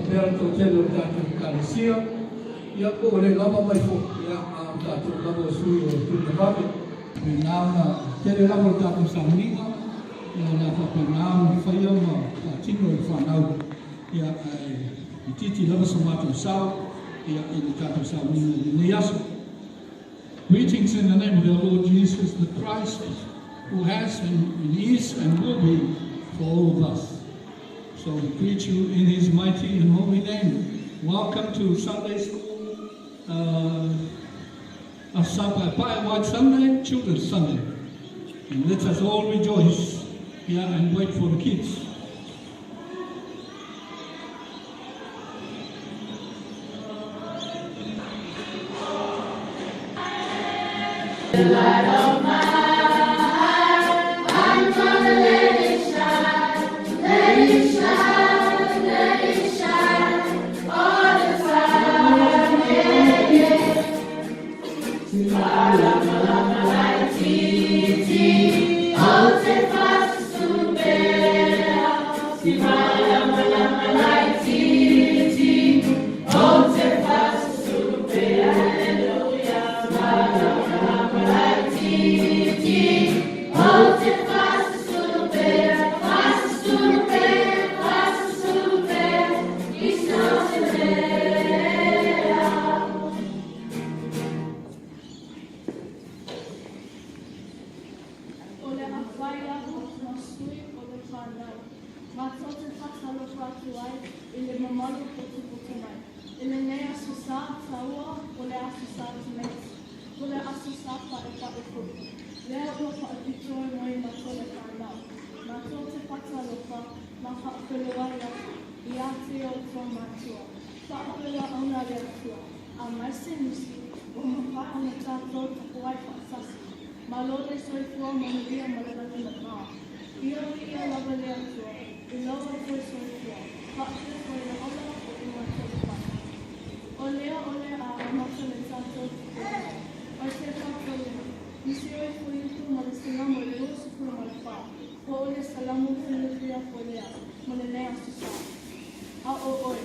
pea le toatele o le tatou Ekalesia, ia po ua le lava mai foi, ia a o tatou lava o sui o Tuimavave. Faapena ona tele lava o le tatou sauniga, ia o le a faapena ona faia ma faatino e le fanau, ia ae itiiti lava so matou sao ia i le tatou sauniga i lenei aso. Greetings in the name of our Lord Jesus the Christ, who has and is and will be for all of us. So we greet you in his mighty and holy name. Welcome to Sunday School, Pae White Sunday, Children's Sunday. And let us all rejoice here and wait for the kids. The light of my life, I'm gonna let it shine, let it shine, let it shine all the time. Yeah, yeah. O le afai ahu ma sui o le fanau, matou te faatalofa atu ai i le mamalu potopoto mai i lenei Aso Sa taua o le Aso Sa tamaiti, po le Aso Sa paepae foi, lea ua faapitoa moi matou le fanau. Matou te faatalofa ma faafeiloai atu ia te outou matua, faafeiloauna le Atua, aumai se misi ua mafai ona tatou tapuai faatasi. Malo le soifua manuia ma le lagi mama. Ia viia lava le Atua i lo outou soifua, faapea foi le ola o i matou fanau. O lea o le a amata le tatou tapuaiga. O te faatauina, nisi oi fuaiupu ma le Salamo i le 24, po o le Salamo filifia foi lea mo lenei Aso Sa. A o oe,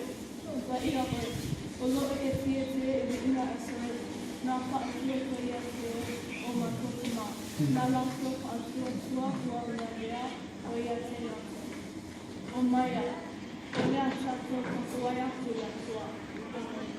Paia oe, o loo e tietie i le ina a Isaraelu, na faatua koe ia te oe o matou tama, na latou faatuatua ua lavea o ia te latou. O maia, o lea tatou tapuai atu i le Atua. Amene.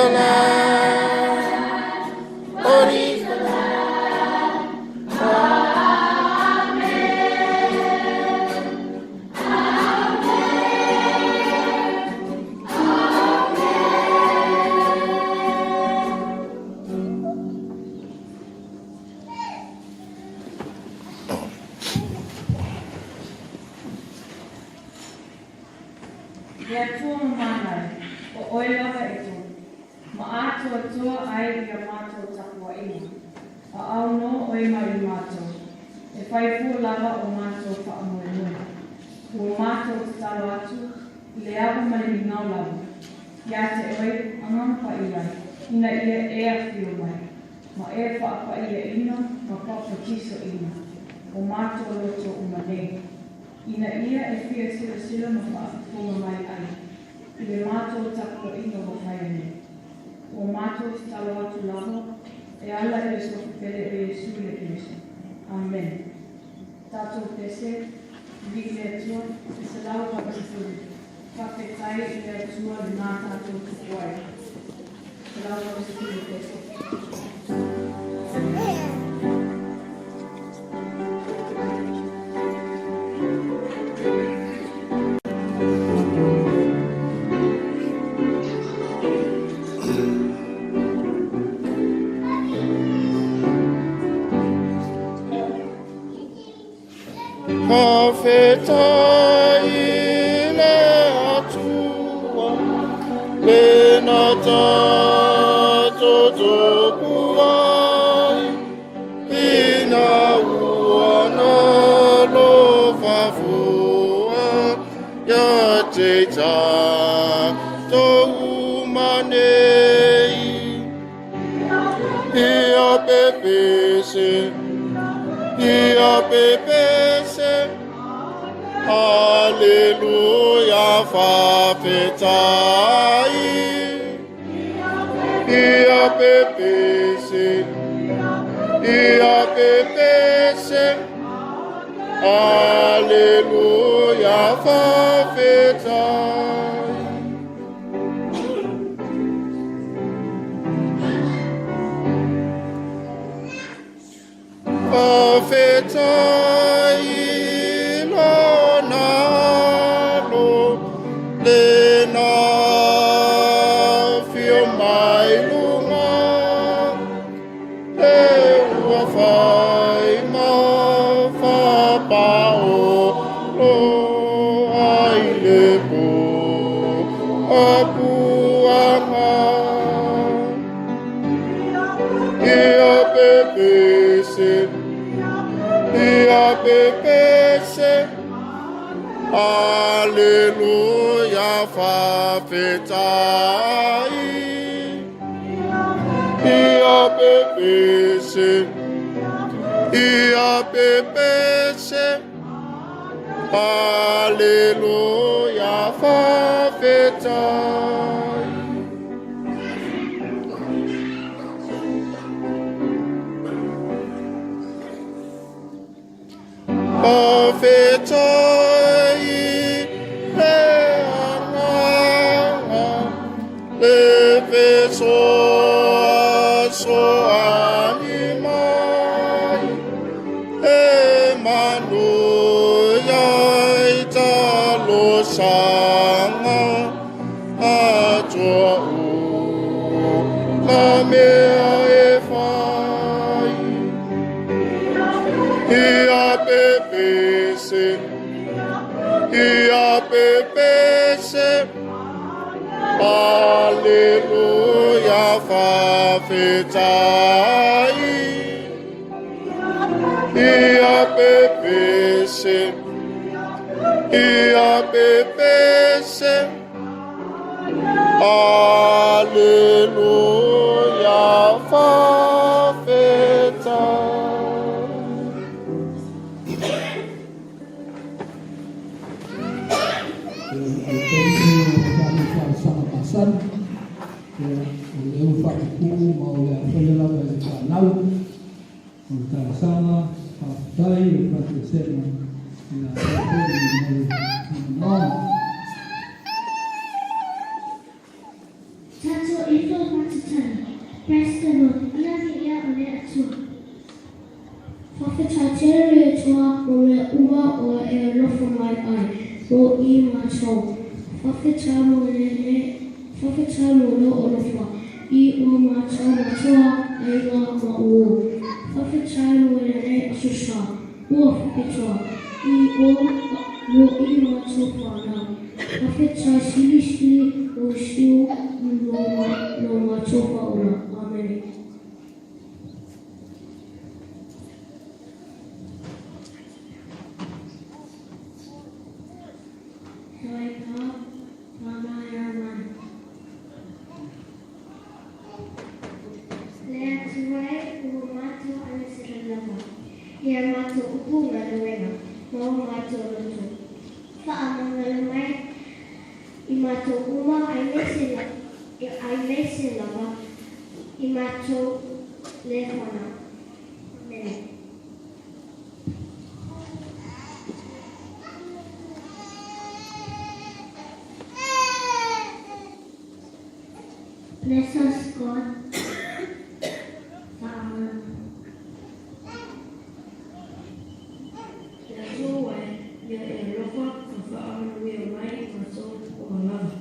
the Lamb. Holy is the Lamb. Le Atua mamana e, o Oe lava e tonu, ma atoatoa ai ia matou tapuaiga, a ao nō Oe mai i matou, e fai fua lava o matou faamoemoe. Ua matou tatalo atu i le ava ma le migao lava, iā te Oe, Agaga Paia, ina ia e afio mai, ma e faapaiaina ma papatisoina o matou loto uma nei, ina ia e fia silasila ma faafofoga mai ai i le matou tapuaiga ua faia nei. Ua matou tatalo atu lava e ala i le Suafa Pele o Iesu le Keriso. Amene. Tatou pese, Vivii le Atua, e 180. Faafetai i le Atua lena tatou tupu ai. 180 pese. Faafetai i le Atua, lena tatou tupu ai, ina ua nalofa fua ia te tatou uma nei. Ia pepese, ia pepese, Aleluia, faafetai. Ia pepese, ia pepese, Aleluia, faafetai. Faafetai i lona alo lena afio mai luga, le ua fai ma faapaolo ai le puapuaga. Ia pepese, ia pepese, Aleluia, faafetai. Ia pepese, ia pepese, Aleluia, faafetai. Faafetai i le Agaga, le fesoasoani mai, e manuia ai talosaga atoa uma mea e fai. Ia pepese, ia pepese, Aleluia, faafetai. Ia pepese, ia pepese, Aleluia, faafetai. O le taimi o le tatou talosaga masani, o lea ua faapupuu ma o le a faia lava e le fanau. O le talosaga, faafetai, o le faatoesega e atoa foi mai avanoa. Tatou ifo ma tatalo. Bless the Lord, Ia viia o le Atua. Faafetai tele le Atua mo mea uma ua e alofa mai ai mo i matou. Faafetai mo le Faafetai mo lou alofa i o matou matua, aiga ma uo. Faafetai mo lenei aso sa ua faapitoa i o mo i matou fanau. Faafetai silisili mo Iesu lo matou Faaola. Amene. Toi pa pa mai. Le Atua e, ua matou agasala lava i a matou upu ma galuega ma o matou loto. Faamagalo mai i matou uma aemaise lava i matou le fanau. Amene. Bless us, God. Amen. Le Atua e, ia e alofa ma faamanuia mai i matou uma lava.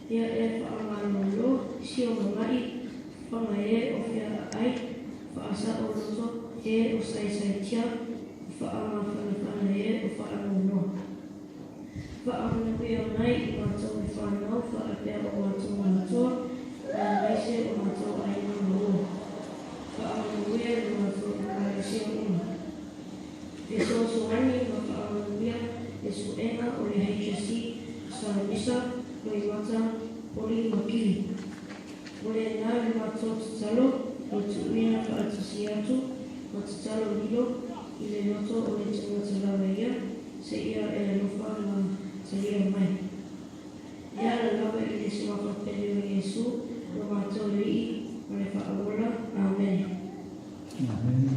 Ia e faamalolo si o mama'i, faga e o feaʻaʻai, faasao loto e o saisaitia, faamafanafana e o faanoanoa. Faamanuia mai i matou le fanau faapea o matou matua, aemaise o matou aiga ma uo. Faamanuia le matou ekalesia uma. Fesoasoani ma faamanuia le suega o le HSC, Salamisa, Loimata, Poli ma Kili. O lena le matou tatalo, o le tuuina faatasi atu ma tatalo lilo i le loto o le tagata lava ia, seia e alofa ma talia mai. E ala lava i le suafa pele o Iesu, lo matou Alii ma le Faaola. Amene. Amen.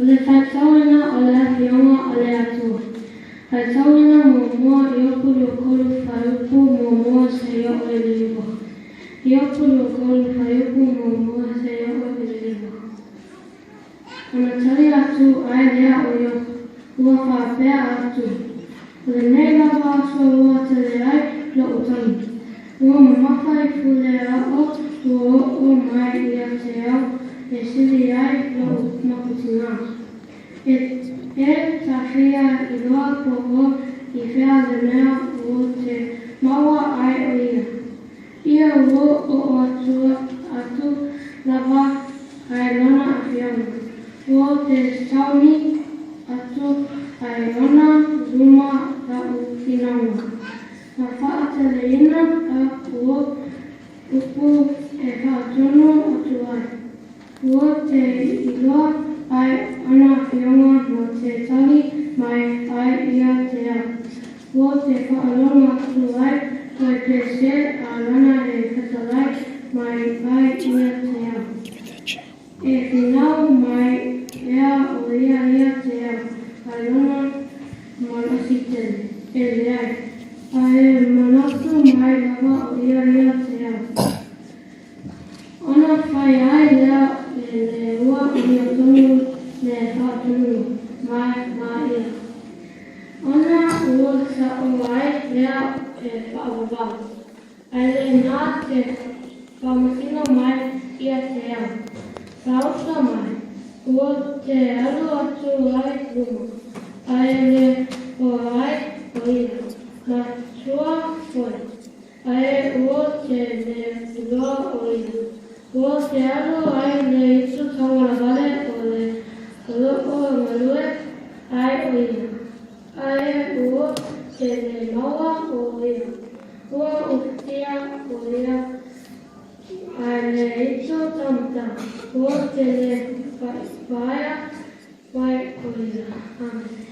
O le faitauina o le Afioga a le Atua. Faitauina muamua Iopu 23 fuaiupu 1 seia oo i le 9. Iopu 23 fuaiupu 1 seia oo i le 9. Ona tali atu ai lea o Iopu, ua faapea atu, O lenei lava aso ua tele ai loʻu tagi. Ua mamafa i pule aʻo ua oʻo mai ia te au e sili ai loʻu makutinā. E e tafia iloa po o i fea le mea ua te maua ai o ia. Ia ua oʻo atu atu lava ai lona afioga. Ua te sauni atu ai ona luma laʻu finauga. Ma faateleina a ua upu e faatonu atu ai. Ua te iloa ai ana afioga ma te tali mai ai ia te au. Ua te faalogo atu ai koe pe se a lana e fetalai mai ai ia te au. E finau mai ea o ia ia te au, a lona malosi tele. E leai, a e manatu mai lava o ia ia te au. Ona fai ai lea e le ua amiotonu le faatonuga mai ma ia. Ona ua saʻo ai lea e faavavau, ae le na te faamasino mai ia te au. Sausa mai, ua te alu atu ai luma, ae le o ai o ia, ma tua foi. Ae ua te le iloa o ia. Ua te alu ai le itu taualawale o le oloʻo galue ai o ia. Ae ua te le maua o ia. Ua ufitia o ia ai le itu taumatau. Ua te le vaea mai o ia. Amene.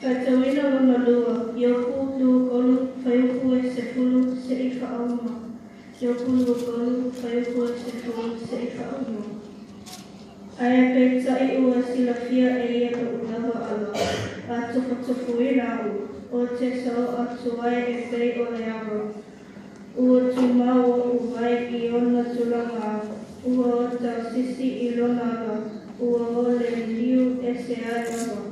Faitauina lona lua, Iopu 23, fuaiupu e 10 seʻi faauma. Iopu 23, fuaiupu e 10 seʻi faauma. Ae peitai ua silafia e ia loʻu lava ala, a tofotofoina aʻu, o te sao atu ai e pei o le awa. Ua tumau oʻu vai i ona tulaga a ua o tausisi i lona ala, ua o le liliu ese ai lava.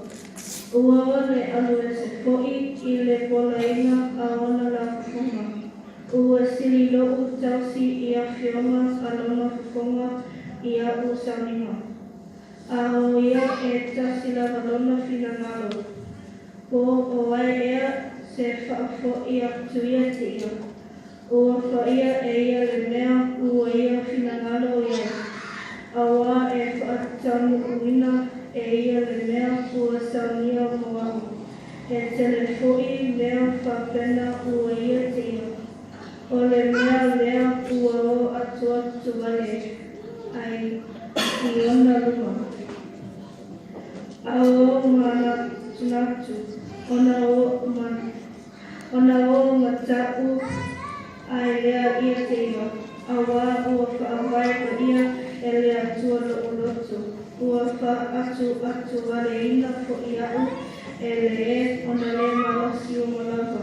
Ua o le alu ese foʻi i le polaina a ona la fofoga. Ua sili loʻu tausi i afioga a lona fofoga i aʻu sauniga. A o ia e tasi lava lona finagalo. Po o ai ea se faafoʻi atu ia te ia. Ua faia e ia le mea ua ia finagalo i ai. Auā e faataunuuina e ia le mea ua saunia mo aʻu. He tele foʻi mea faapena ua ia te ia. O le mea lea ua o atuatu wale ai i ona luma. A o manatunatu, ona o ma, ona o mataʻu ai lea ia te ia, auā ua faavaevaia e le Atua loʻu loto, ua faaʻatuʻatu waleina foʻi aʻu e le e ona le malosi uma lava.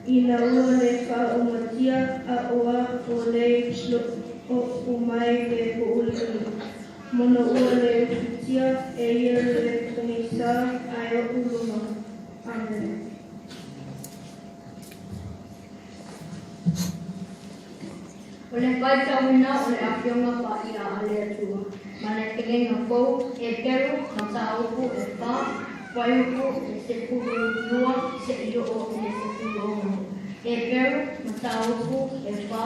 Ina ua le faaumatia aʻu a o lei loʻu mai le poʻuliuli. Mono ua le ufitia e ia le pogisa ae oʻu luma. Amene. O le faitauina o le Afioga Paia a le Atua, ma le Kelega Fou, Eperu, mataupu e fa, fuaiupu e 12 seʻi oo i le 16. Eperu, mataupu e fa,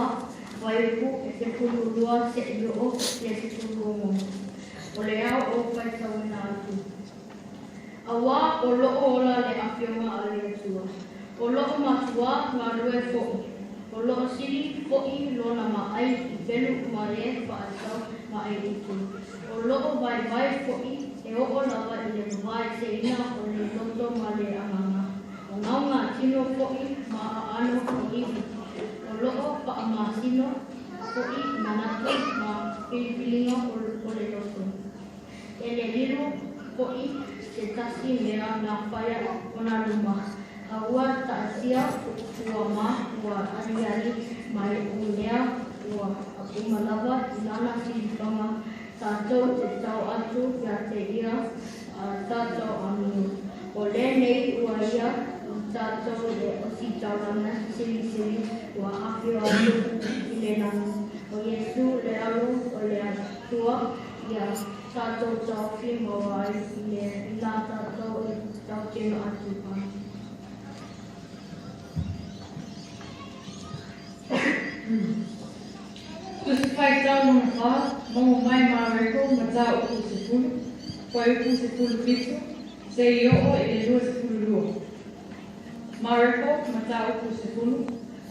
fuaiupu e 12 seʻi oo i le 16. O le ao o faitauina atu. Auā o loʻo ola le Afioga a le Atua, o loʻo matuā galue foʻi, o loʻo sili foʻi lona maʻai i pelu ma le faasau maʻai itu, o loʻo waiwai foʻi e oʻo lava i le wawaeseina o le loto ma le agaga, o gauga tino foʻi ma aʻano o iwi, o loʻo faamasino foʻi manatu ma pilipiliga o le loto. E le lilo hoʻi se tasi mea na whaia ona luma, a ua taatia ua ma ua aliali mai o mea ua uma lava i lana filifaga tatou te tau atu ia te ia a tatou amio. O tatou i le ositaulaga silisili ua afio atu i le lagi, o Iesu le Alo o le Atua, ia tatou taofi maua ai i la tatou e tautino atu ai. Tusi Faitau Lona Fa, maua mai Mareko, Mataupu 10, fuaiupu 17, seia oo i le 22. Mareko, Mataupu 10,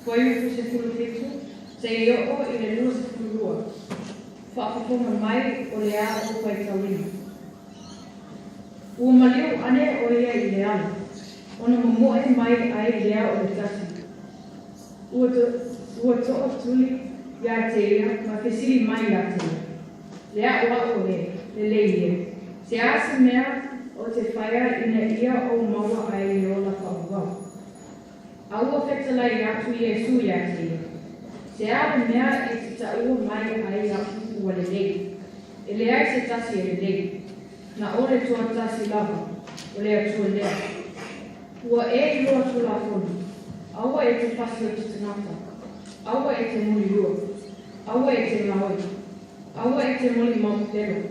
fuaiupu 17, seia oo i le 22. Faafofoga mai o le a ou faitauina. Ua maliu ane o ia i le ala, ona momoe mai ai lea o le tasi. Ua ua toʻatuli iā te ia ma fesili mai iā te ia, Le aʻoaʻo e, lelei e, se a se mea o te faia ina ia ou maua ai le ola faaauau? A ua fetalai atu Iesū iā te ia, Se a le mea e te taua mai ai iaʻu ua lelei? E leai se tasi e lelei, na o le toatasi lava, o le Atua lea. Ua e iloa Tulafono, aua e te fasi o te tagata, aua e te mulilua, aua e te gaoi, aua e te molimau lelo,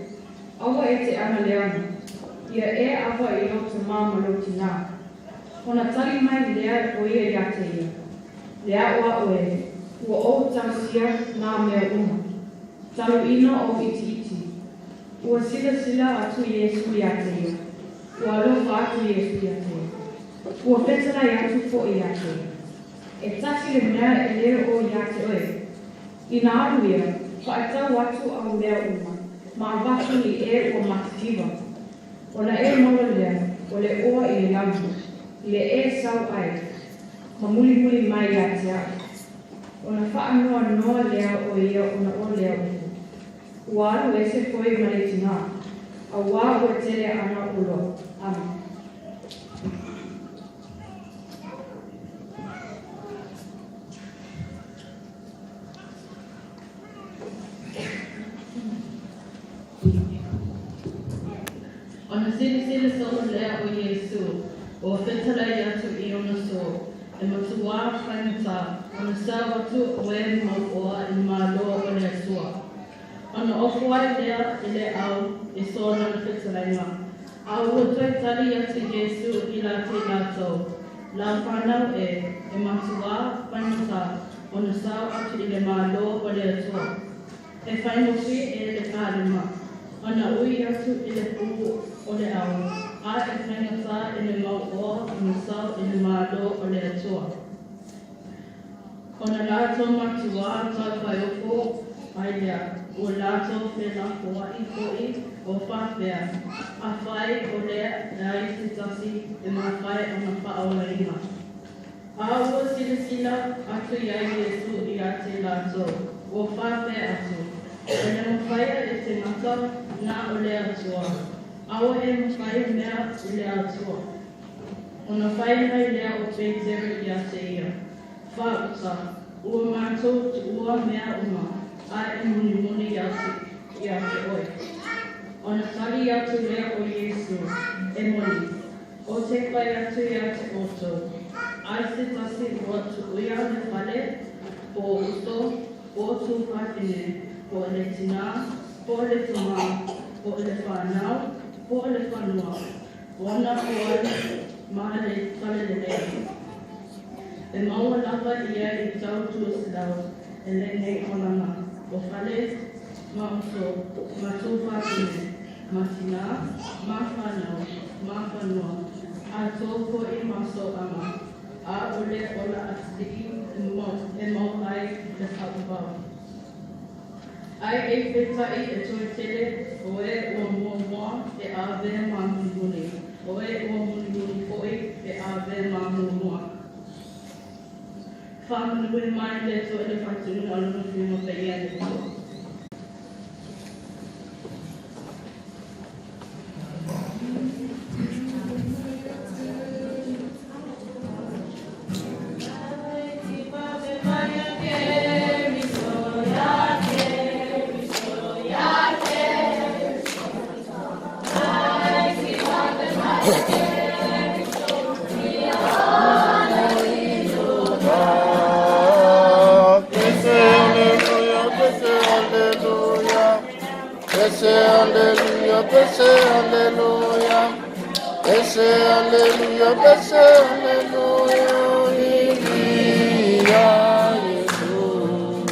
aua e te aga leaga, ia e ava i lou tamā ma lou tinā. Ona tali mai lea o ia iā te ia, Le aʻoaʻo e, ua ou tausia nā mea uma, talu ina ou itiiti. Ua silasila atu Iesū iā te ia, ua alofa atu Iesū iā te ia, ua fetalai atu foʻi iā te ia, E tasi le mea e le o iā te oe. Inā alu ia, faʻatau atu au mea uma, ma avatu i e ua matitiva. Ona e maua lea o le oa i le lagi, i le e sau ai, ma mulimuli mai iā te aʻu. Ona faanoanoa lea o ia ona o lea upu. Ua alu ese foi ma le tinā, auā ua tele ana oloa. Amene. Ona silasila solo lea o Iesū, ua fetalai atu i ona uso, E matuā faigata ona sao atu o e mau oa i le Malo o le Atua. Ona ofo ai lea i le au e soa lana fetalaiga, a ua toe tali atu Iesū i la te latou, Lau fanau e, e matuā faigata ona sao atu i le Malo o le Atua. E faigofie e le kalema ona ui atu i le pū o le au, a e faigata i le mau oa ona sao i le Malo o le Atua. Ona latou matuā taufaeofo ai lea, ua latou felafoaʻi foʻi o faapea, Afai o le ai se tasi e mafai ona faaolaina. A ua silasila atu iā Iesū iā te latou, ua faapea atu, E le mafaia e te gata na o le Atua, aoʻe mafaia mea i le Atua. Ona fai mai lea o Petere iā te ia, Fāuta, ua matou tuua mea uma, a e mulimuli atu iā te oe. Ona tali atu lea o Iesū, E moni, o te fai atu iā te outou, ai se tasi ua tuuia le fale, po o uso, po o tūfafine, po o le tinā, po o le tamā, po o le fanau, po o le fanua, ona o ai ma le talalelei. E maua lava ia i tau 200 i lenei olaga, o fale ma uso, ma tūfafine, ma tinā, ma fanau, ma fanua, a tou foʻi ma soaga, a o le ola atalii e mau ai le faaauau. Ai e fetaʻi e toe tele o e ua muamua e avea ma mulimuli, o e ua mulimuli foʻi e avea ma muamua. Faamanuia mai le Atua i le faatinoina o Lona Afioga Paia le Atua. Pese alleluia, pese alleluia. Pese alleluia, pese alleluia. Vivi a Gesù.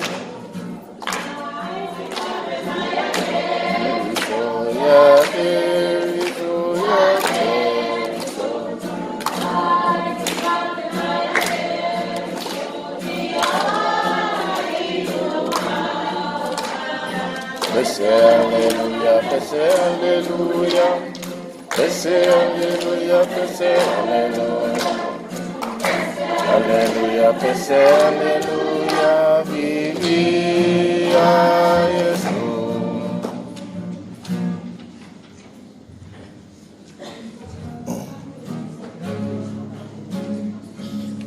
Pese alleluia, pese alleluia. Pese alleluia, pese alleluia. Alleluia, pese alleluia, vivi a Gesù.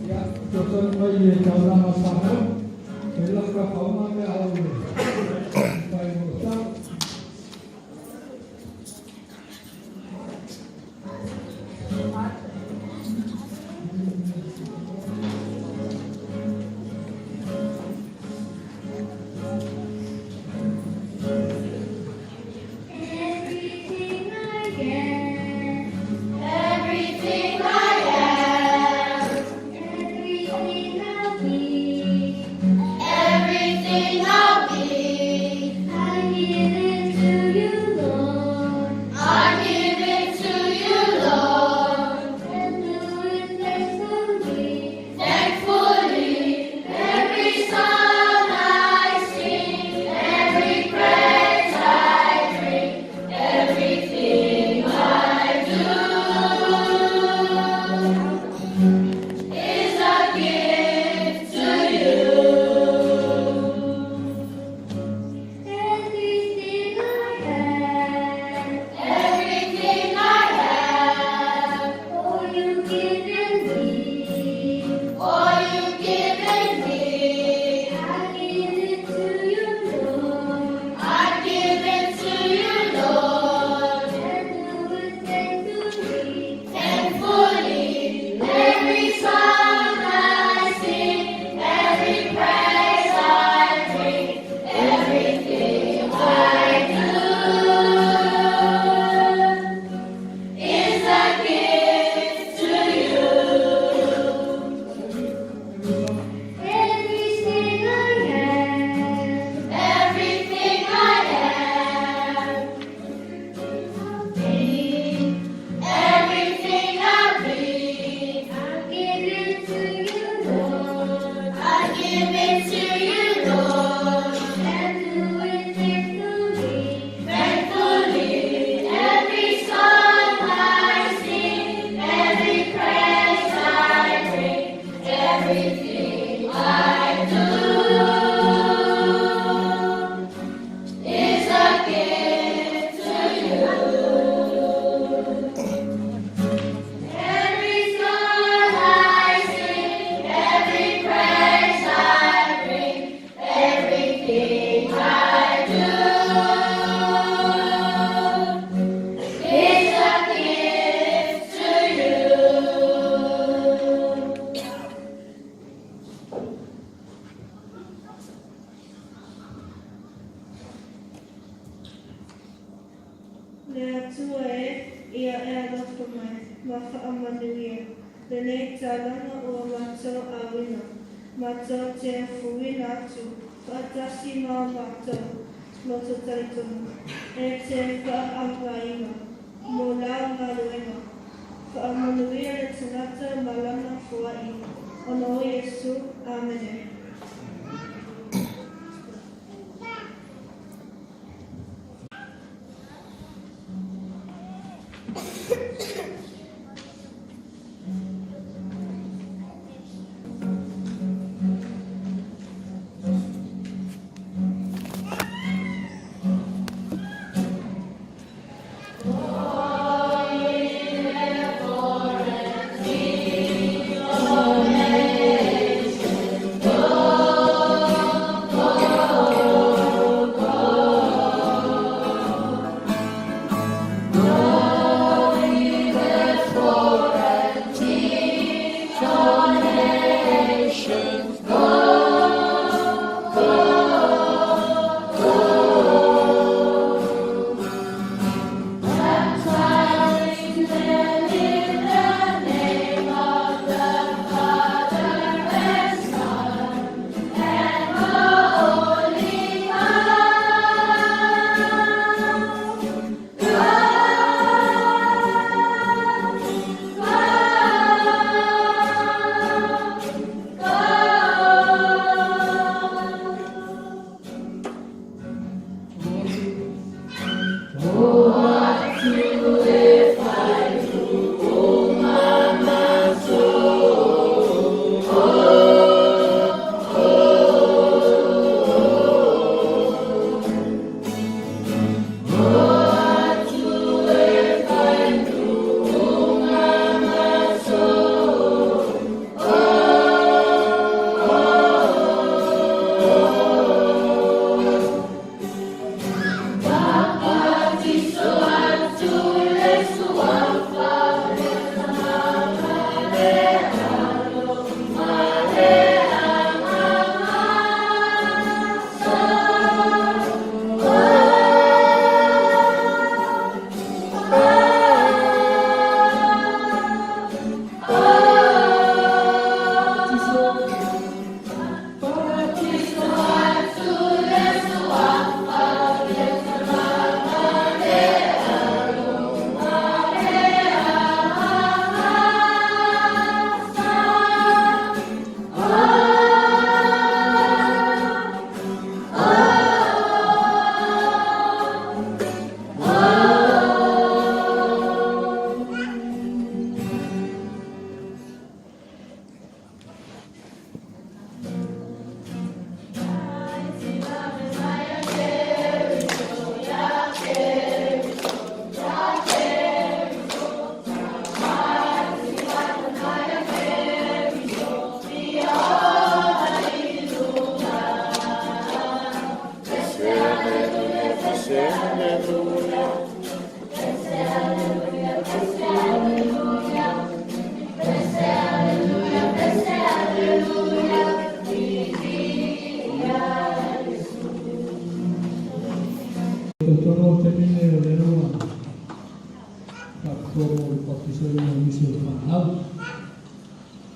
Ia, fesoasoani mai i le taulaga o Samoa, e lafo faauuga mea au i le fai mo sao. Everything I get, Everything I am, everything I'll be, everything I'll be, I give it to you, Lord, I give it to you, Lord. and do it thankfully. Thankfully, every song I sing, every praise I bring, everything I do is a gift to you. Everything I have, Everything I have, all you've given me, all you've given me, I give it to you, Lord, I give it to you, Lord. and do it thankfully. Thankfully, every song I sing, every praise I bring, everything I do is a gift to you. Everything I have, Everything I have, I'll be, everything I be, I give it to you, Lord, I give it to you, Lord. and do it thankfully. Thankfully, every song I sing, every praise I bring, everything I do is a gift to you. Every song I sing, every praise I bring, everything I do is a gift to you. Le Atua e, ia e alofa mai, ma faamanuia, lenei taulaga ua matou auina, matou te ofoina atu, faatasi ma o matou loto talitonu, e te faaaogaina mo lau galuega. Faamanuia le tagata ma lana foai, ona o Iesu. Amene. Therefore, and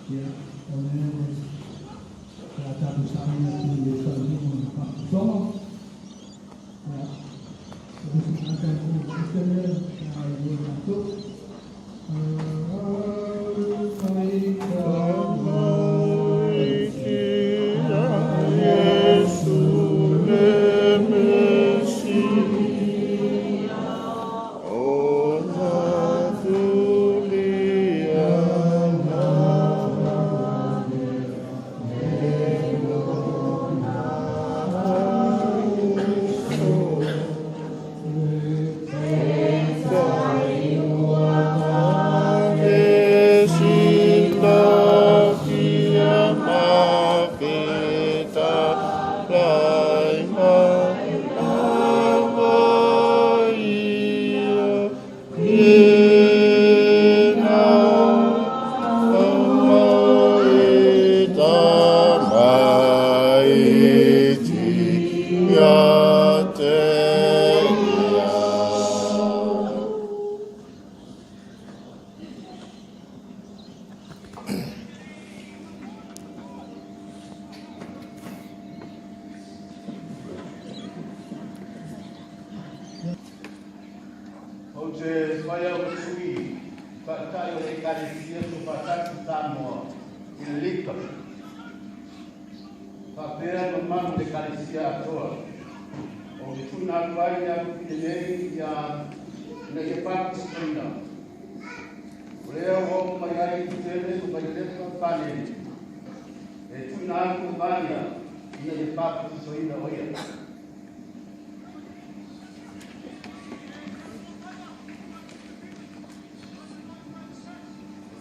Ia, o lea o le a tatou sauni atu i le faaiuga o le Faapotopotoga. Ia, o le isi tagata e fia ese lea, ia galulue matou. Ou te fai au ma sui taitai o le Ekalesia Soofaatasi Samoa i le Lika, faapea le mamalu o le Ekalesia atoa. Ou te tuuina atu ai le alofine nei ia ina ia baptisaina. O lea ua oo mai ai i Tele o Vailepa Paneni, e tuuina atu o Maria ina ia baptisaina o ia.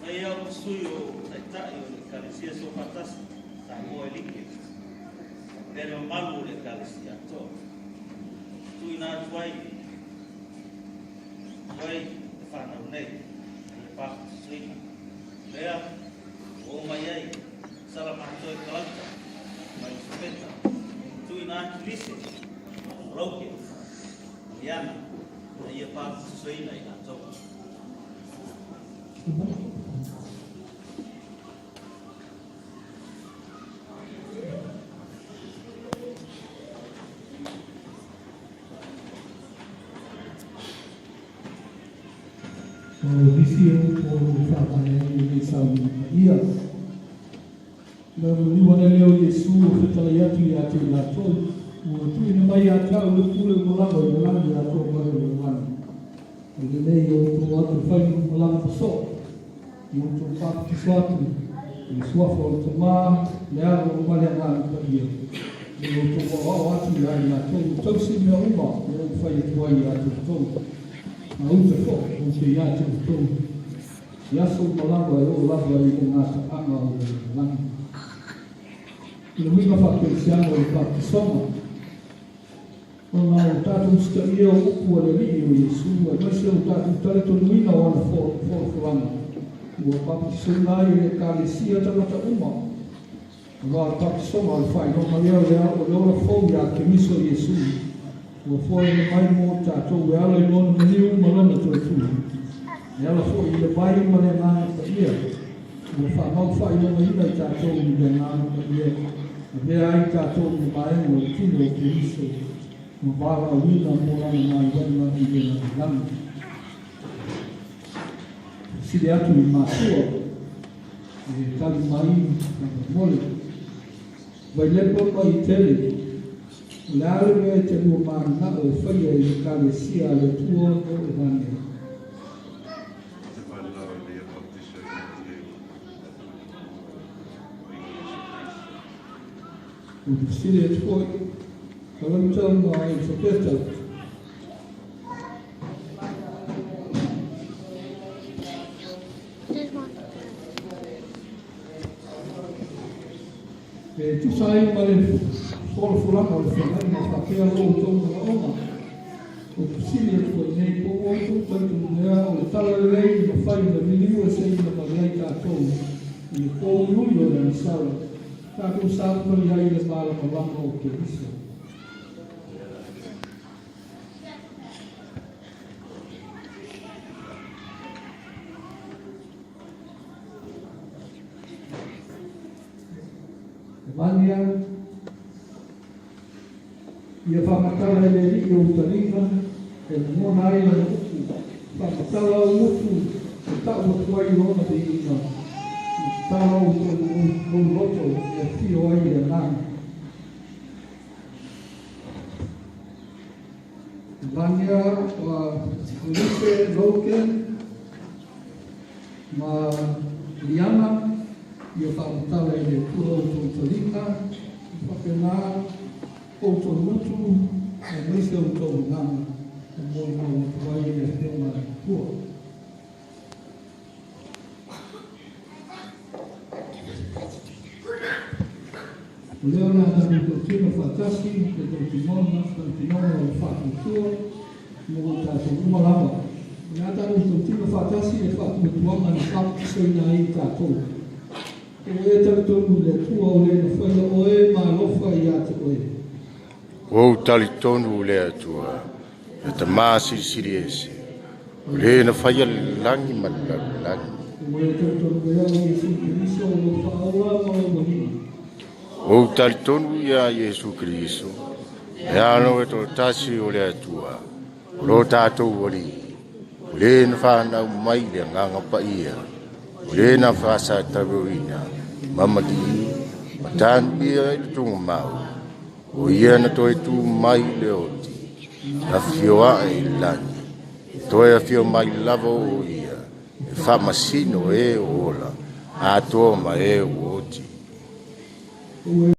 Fai au ma sui o Taitai o le Ekalesia Soofaatasi, Samoa e like, faapea le mamalu o le Ekalesia atoa. Tuuina atu ai ai le fanau nei i le baptisaina. Lea ua oo mai ai Sala Matoe Kalauta ma Elisapeta, tuuina atu Lise, Rauke, Liana, ina ia baptisaina i latou. O nisi o upu o lo o faavae ai lenei sauniga paia. Na maliu ane lea o Iesu o fetalai atu ia te i latou, Ua tuuina mai ia te au le pule uma lava i le lagi atoa ma le lalolagi. O lenei o outou atu e fai ma malaga fasoo, i outou papatiso atu i le suafa o le Tama, le Alo ma le Agaga Paia, i outou aoao atu ia i latou e tausi mea uma e ou fai atu ai ia te outou. A uta foi ou te ia te outou i aso uma lava e oo lava i le gataaga o le lalolagi. I le uiga faakerisiano o le baptisoga, ona o tatou usitaia o upu a le Alii o Iesu, aemaise o tatou talitonuina o ana folafolaga, ua baptisoina ai e le Ekalesia tagata uma. Aua o le baptisoga o le faailoga lea o le ola fou iā Keriso Iesu, ua foaina mai mo tatou e ala i lona maliu ma lona toe-tuli, e ala foi i le vai ma le Agaga Paia, ua faamau faailogaina i tatou i le Agaga Paia, avea ai tatou ma vaega o le tino o Keriso, ma valaauina mo lana galuega i le lalolagi. Fesili atu i matua e tali mai faamolemole. Vailepa ma Itele, o le a le mea e te lua mananao e faia i le Ekalesia a le Atua o e vane ai? Ou te fesili atu foi, Kalauta ma Elisapeta. E tusa ai ma le folafolaga o le feagaiga faapea lo outou manaoga, ou te fesili atu ai nei, po ua outou talitonu mea o le talalelei i mafai ona liliu eseina mai ai tatou i le pōuliuli o le anisala, tatou saupali ai i le malamalama o Keriso. Vania, ia faamatala e le Alii ou taliga e lagona ai lana upu, faamatala ou upu e ta'u atu ai lona viiga, ma tatala ou loto e afio ai le Agaga. Vania ua Felipe Logan ma Liana, ia faamatala e le Atua outou taliga, faapena outou gutu aemaise outou agaga e molimau atu ai le Afioga a le Atua. O lea o le a tatou tautino faatasi le tautinoga o le faatuatua mo tatou uma lava. O le a tatou tautino faatasi le faatuatuaga na fa'apatisoina ai i tatou. Ua e talitonu i le Atua o le na faia oe ma alofa iā te oe. Ua ou talitonu i le Atua, le Tamā Silisili Ese, o le na faia le lagi ma le lalolagi. Ua e talitonu ea o Iesu Keriso o lou Faaola ma lou Alii. Ua ou talitonu iā Iesu Keriso, le Alo e toatasi o le Atua, o lo tatou Alii, o le na fanau mai i le Agaga Paia, o le na faasatauina ma maliu ma tanuia i le tugamau, o ia na toe tu mai i le oti, na fioae i le lagi, e toe afio mai lava o ia, e faamasino e o ola, atoa ma e ua oti. Ua